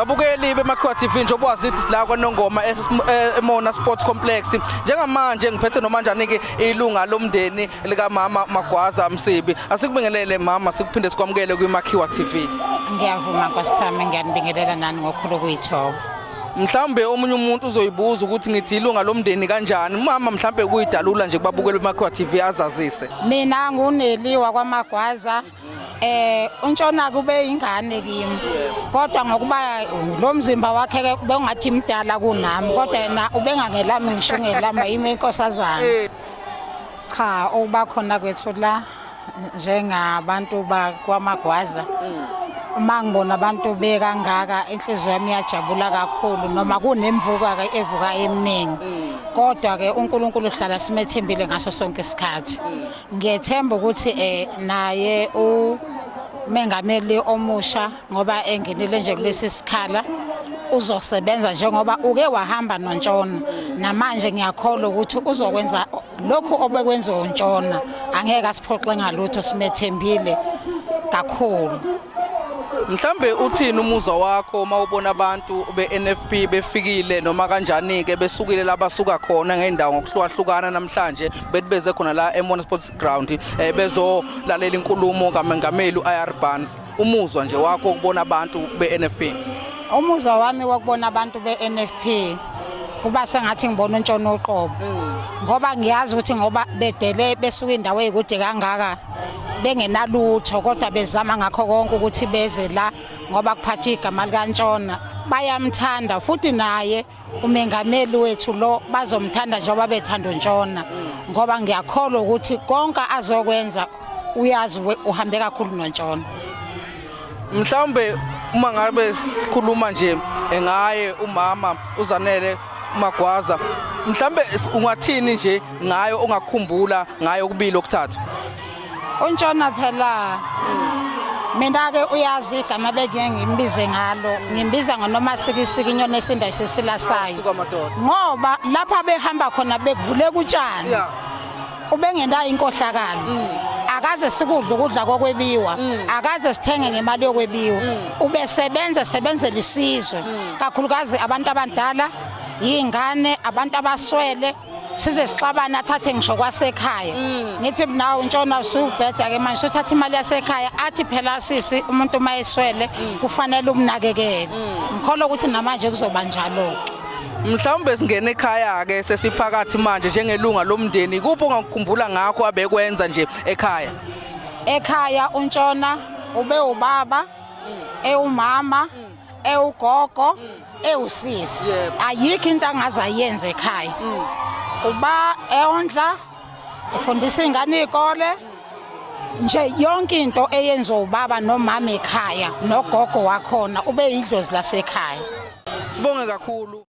Babukeli beMakhiwa TV, njengoba wazi ukuthi sila kwaNongoma eMona Sports Complex. Njengamanje ngiphethe noma njani ke ilunga lomndeni likamama Magwaza Msibi. Asikubingelele mama, sikuphinde sikwamukele kwiMakhiwa TV. Ngiyavuma nkosi yami, ngiyanibingelela nani ngokhulu ukuyithoba. Mhlawumbe omunye umuntu uzoyibuza ukuthi ngithi ilunga lomndeni kanjani. Mama mhlawumbe kuyidalula nje kubabukeli beMakhiwa TV azazise. Mina nguneliwa kwaMagwaza. UNtshona kube ingane kimi. Kodwa ngokuba lo mzimba wakhe ke bengathi mdala kunami, kodwa yena ubengangelami ngisho ngelama yimi inkosazana. Cha, ukuba khona kwethu la njengabantu bakwaMagwaza, uma ngibona abantu bekangaka inhliziyo yami iyajabula kakhulu, noma kunemvuka ke evuka eminingi, kodwa ke uNkulunkulu sihlala simethembile ngaso sonke isikhathi. Ngiyethemba ukuthi naye umengameli omusha, ngoba engenile nje kulesi sikhala, uzosebenza njengoba uke wahamba noNtshona. Namanje ngiyakholwa ukuthi uzokwenza lokhu obekwenziwa uNtshona, angeke asiphoxe ngalutho, simethembile kakhulu. Mhlambe uthini umuzwa wakho uma ubona abantu be-NFP befikile noma kanjani ke besukile la basuka khona ngeendawo ngokuhlukahlukana namhlanje, bethi beze khona la eMona Sports Ground bezolalela inkulumo kaMengameli u-IR Barnes? Umuzwa nje wakho ukubona abantu be-NFP? Umuzwa wami wokubona abantu be-NFP kuba sengathi ngibona uNtshona uqobo, ngoba ngiyazi ukuthi ngoba bedele besuka indawo eyikude kangaka bengenalutho, kodwa bezama ngakho konke ukuthi beze la ngoba kuphathwa igama likaNtshona. Bayamthanda futhi naye umengameli wethu lo, bazomthanda njengoba bethanda uNtshona, ngoba ngiyakholwa ukuthi konke azokwenza uyazi uhambe kakhulu noNtshona. Mhlawumbe uma ngabe sikhuluma nje ngaye umama uZanele Magwaza, mhlawumbe ungathini nje ngayo ongakukhumbula ngayo kubili okuthathu? UNtshona phela, mina ke uyazi igama bengike ngimbize ngalo, ngimbiza ngonoma sikisiki, inyoni esinda isisila sayo. Suka madoda. Ngoba lapha behamba khona bekuvuleka utshani. Ubengenayo inkohlakalo, akaze sikudla ukudla kokwebiwa, akaze sithenge ngemali yokwebiwa. Ubesebenza sebenzela isizwe, kakhulukazi abantu abadala, yingane, abantu abaswele. Size sixabane, athathe ngisho kwasekhaya. Ngithi nawe uNtshona usubheda ke manje, uthatha imali yasekhaya. Athi phela sisi, umuntu uma eswele kufanele umnakekele. Ngikholwa ukuthi namanje kuzoba njalo. Mhlawumbe singene ekhaya ke, sesiphakathi manje, njengelunga lomndeni, kuphi ongakukhumbula ngakho abekwenza nje ekhaya? Ekhaya uNtshona ube ubaba, ewumama, ewugogo, ewusisi. Ayikho into angaze ayenze ekhaya. Uba eyondla, ufundisa ingane iy'kole nje, yonke into eyenziwa ubaba nomama ekhaya nogogo wakhona. Ube yidlozi lasekhaya. Sibonge kakhulu.